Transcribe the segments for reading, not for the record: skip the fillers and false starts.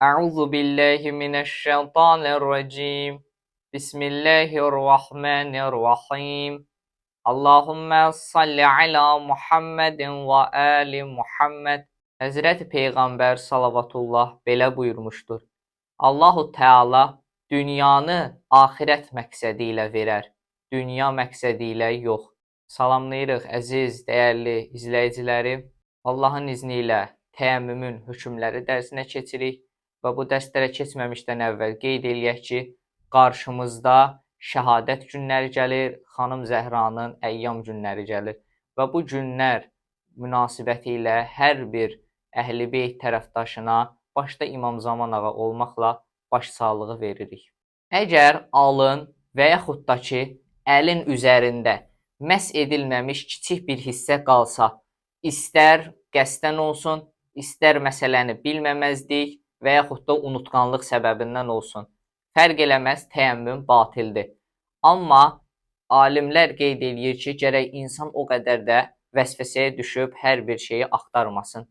Əuzu billahi mineşşeytanirracim. Bismillahirrahmanirrahim. Allahümme salli ala Muhammedin və ali Muhammed. Həzrəti Peyğəmbər salavatullah belə buyurmuşdur. Allahu Teala dünyanı axirət məqsədi ilə verər, dünya məqsədi ilə yox. Salamlayırıq əziz, dəyərli izləyiciləri. Allahın izni ilə təyəmmümün hökmləri dərsinə keçirik və bu dərslərə keçməmişdən əvvəl qeyd eləyək ki, qarşımızda şəhadət günləri gəlir, xanım Zəhranın əyyam günləri gəlir və bu günlər münasibəti ilə hər bir Əhl-i Beyt tərəfdaşına, başda İmam Zaman ağa olmaqla başsağlığı veririk. Əgər alın və yaxud da ki, əlin üzərində məhs edilməmiş kiçik bir hissə qalsa, istər qəsdən olsun, istər məsələni bilməməzlik və yaxud da unutqanlıq səbəbindən olsun, fərq eləməz, təyəmmüm batildir. Amma alimlər qeyd eləyir ki, gərək insan o qədər də vəsvəsəyə düşüb hər bir şeyi axtarmasın.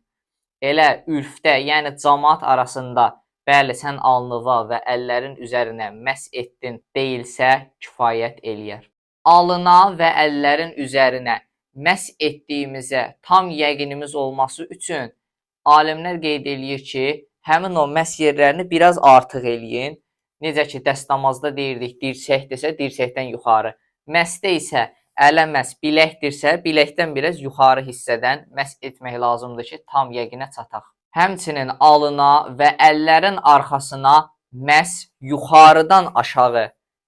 Elə ürfdə, yəni camaat arasında, bəli, sən alnıva və əllərin üzərinə məhs etdin deyilsə, kifayət eləyər. Alına və əllərin üzərinə məhs etdiyimizə tam yəqinimiz olması üçün alimlər qeyd eləyir ki, həmin o məhs yerlərini biraz artıq eləyin. Necə ki, dəstəmazda deyirdik, dirsəkdirsə, dirsəkdən yuxarı. Məhsdə isə ələ məhs biləkdirsə, biləkdən biraz yuxarı hissədən məhs etmək lazımdır ki, tam yəqinə çataq. Həmçinin alına və əllərin arxasına məhs yuxarıdan aşağı,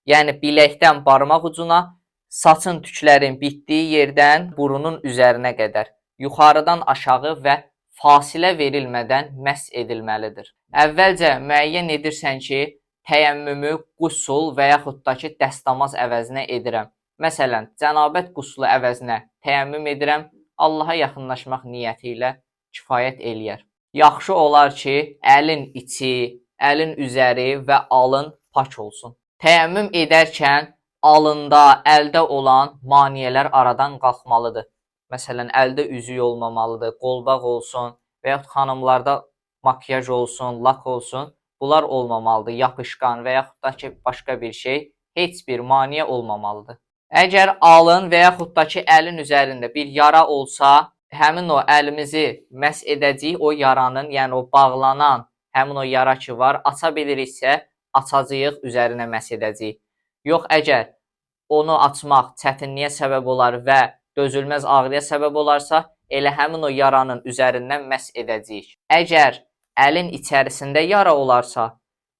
yəni biləkdən barmaq ucuna, saçın tüklərin bitdiyi yerdən burunun üzərinə qədər, yuxarıdan aşağı və fasilə verilmədən məhs edilməlidir. Əvvəlcə müəyyən edirsən ki, təyəmmümü qusul və yaxud da ki, dəstəmaz əvəzinə edirəm. Məsələn, cənabət quslu əvəzinə təyəmmüm edirəm, Allaha yaxınlaşmaq niyyəti ilə kifayət eləyər. Yaxşı olar ki, əlin içi, əlin üzəri və alın pak olsun. Təyəmmüm edərkən alında, əldə olan maniyələr aradan qalxmalıdır. Məsələn, əldə üzük olmamalıdır, qolbaq olsun və yaxud xanımlarda makiyaj olsun, lak olsun, bunlar olmamalıdır. Yapışqan və yaxud da ki, başqa bir şey, heç bir maniyə olmamalıdır. Əgər alın və yaxud da ki, əlin üzərində bir yara olsa, həmin o əlimizi məhs edəcəyik o yaranın, yəni o bağlanan həmin o yara ki var, aça biliriksə, açacağıq, üzərinə məhs edəcəyik. Yox, əgər onu açmaq çətinliyə səbəb olar və dözülməz ağrıya səbəb olarsa, elə həmin o yaranın üzərindən məhs edəcəyik. Əgər əlin içərisində yara olarsa,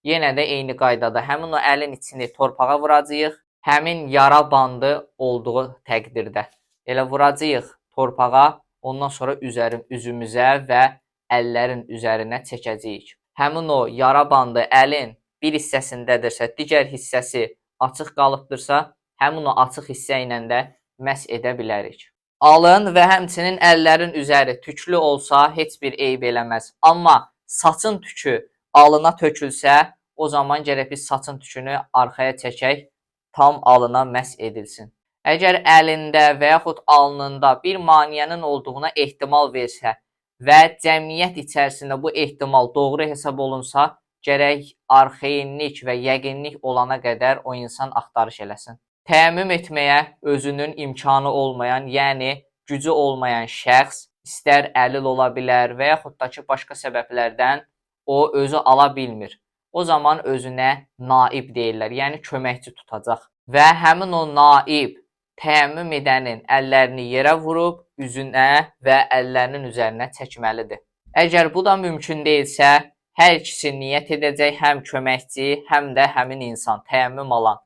yenə də eyni qaydada həmin o əlin içini torpağa vuracağıq, həmin yara bandı olduğu təqdirdə. Elə vuracağıq torpağa, ondan sonra üzümüzə və əllərin üzərinə çəkəcəyik. Həmin o yara bandı əlin bir hissəsindədirsə, digər hissəsi açıq qalıbdırsa, həmin o açıq hissə ilə də məhs edə bilərik. Alın və həmçinin əllərin üzəri tüklü olsa heç bir eyb eləməz. Amma saçın tükü alına tökülsə, o zaman gərək biz saçın tükünü arxaya çəkək, tam alına məhs edilsin. Əgər əlində və yaxud alnında bir maniyənin olduğuna ehtimal versə və cəmiyyət içərisində bu ehtimal doğru hesab olunsa, gərək arxeinlik və yəqinlik olana qədər o insan axtarış eləsin. Təyəmmüm etməyə özünün imkanı olmayan, yəni gücü olmayan şəxs istər əlil ola bilər və yaxud da ki, başqa səbəblərdən o özü ala bilmir. O zaman özünə naib deyirlər, yəni köməkçi tutacaq. Və həmin o naib təyəmmüm edənin əllərini yerə vurub, üzünə və əllərinin üzərinə çəkməlidir. Əgər bu da mümkün deyilsə, hər ikisi niyyət edəcək, həm köməkçi, həm də həmin insan, təyəmmüm alan.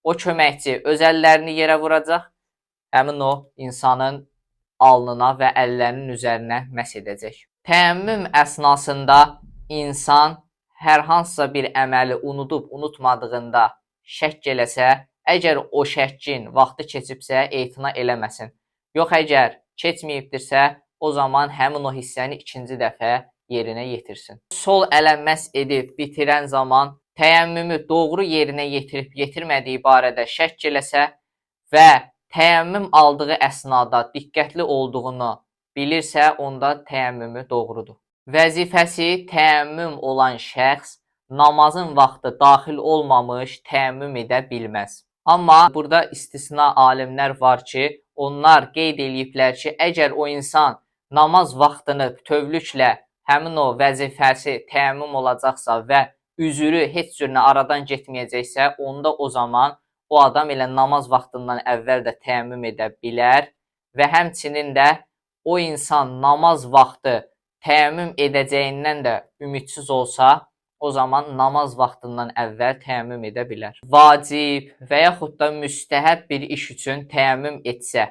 O köməkçi öz əllərini yerə vuracaq, həmin o insanın alnına və əllərinin üzərinə məhs edəcək. Təyəmmüm əsnasında insan hər hansısa bir əməli unudub unutmadığında şəkk eləsə, əgər o şəkkin vaxtı keçibsə, etina eləməsin. Yox, əgər keçməyibdirsə, o zaman həmin o hissəni ikinci dəfə yerinə yetirsin. Sol ələ məhs edib bitirən zaman təyəmmümü doğru yerinə yetirib yetirmədiyi barədə şəkk eləsə və təyəmmüm aldığı əsnada diqqətli olduğunu bilirsə, onda təyəmmümü doğrudur. Vəzifəsi təyəmmüm olan şəxs namazın vaxtı daxil olmamış təyəmmüm edə bilməz. Amma burada istisna alimlər var ki, onlar qeyd eləyiblər ki, əgər o insan namaz vaxtını bütövlüklə həmin o vəzifəsi təyəmmüm olacaqsa və üzürü heç cür nə aradan getməyəcəksə, onda o zaman o adam elə namaz vaxtından əvvəl də təyəmmüm edə bilər və həmçinin də o insan namaz vaxtı təyəmmüm edəcəyindən də ümidsiz olsa, o zaman namaz vaxtından əvvəl təyəmmüm edə bilər. Vacib və yaxud da müstəhəb bir iş üçün təyəmmüm etsə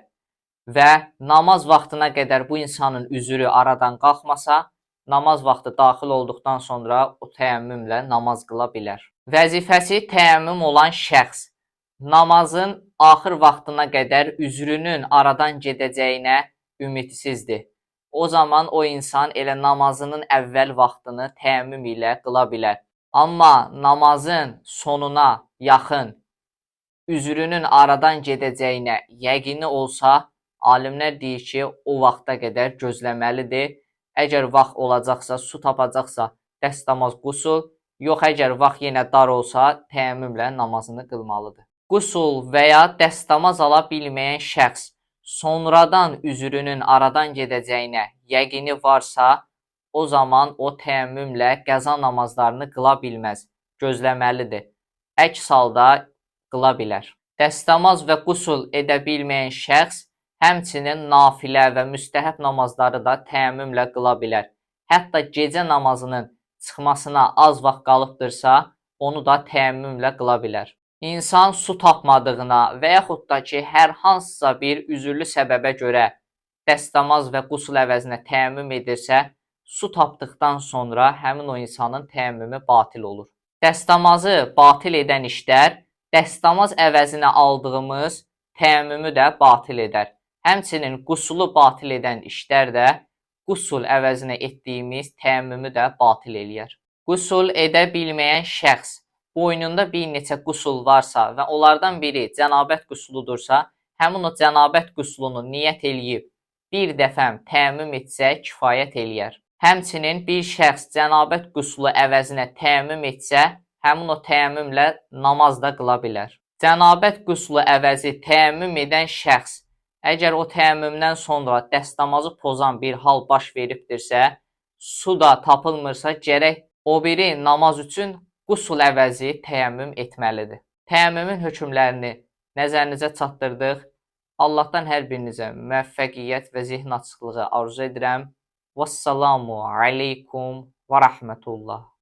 və namaz vaxtına qədər bu insanın üzürü aradan qalxmasa, namaz vaxtı daxil olduqdan sonra o təyəmmümlə namaz qıla bilər. Vəzifəsi təyəmmüm olan şəxs namazın axır vaxtına qədər üzrünün aradan gedəcəyinə ümidsizdir. O zaman o insan elə namazının əvvəl vaxtını təyəmmüm ilə qıla bilər. Amma namazın sonuna yaxın üzrünün aradan gedəcəyinə yəqini olsa, alimlər deyir ki, o vaxta qədər gözləməlidir. Əgər vaxt olacaqsa, su tapacaqsa, dəstəmaz qusul, yox əgər vaxt yenə dar olsa, təyəmmümlə namazını qılmalıdır. Qusul və ya dəstəmaz ala bilməyən şəxs sonradan üzrünün aradan gedəcəyinə yəqini varsa, o zaman o təyəmmümlə qəza namazlarını qıla bilməz, gözləməlidir. Əks halda qıla bilər. Dəstəmaz və qusul edə bilməyən şəxs həmçinin nafilə və müstəhəb namazları da təyəmmümlə qıla bilər. Hətta gecə namazının çıxmasına az vaxt qalıbdırsa, onu da təyəmmümlə qıla bilər. İnsan su tapmadığına və yaxud da ki, hər hansısa bir üzürlü səbəbə görə dəstəmaz və qusul əvəzinə təyəmmüm edirsə, su tapdıqdan sonra həmin o insanın təyəmmümü batil olur. Dəstəmazı batil edən işlər dəstəmaz əvəzinə aldığımız təyəmmümü də batil edər. Həmçinin qusulu batil edən işlər də qusul əvəzinə etdiyimiz təyəmmümü də batil eləyər. Qusul edə bilməyən şəxs boynunda bir neçə qusul varsa və onlardan biri cənabət qusuludursa, həmin o cənabət qusulunu niyyət eləyib bir dəfəm təyəmmüm etsə kifayət eləyər. Həmçinin bir şəxs cənabət qusulu əvəzinə təyəmmüm etsə, həmin o təyəmmümlə namaz da qıla bilər. Cənabət qusulu əvəzi təyəmmüm edən şəxs əgər o təyəmmümdən sonra dəstəmazı pozan bir hal baş veribdirsə, su da tapılmırsa, gərək o biri namaz üçün qusul əvəzi təyəmmüm etməlidir. Təyəmmümün hökmlərini nəzərinizə çatdırdıq. Allahdan hər birinizə müvəffəqiyyət və zehin açıqlığı arzu edirəm. Vəssalamu aleykum və rəhmətullah.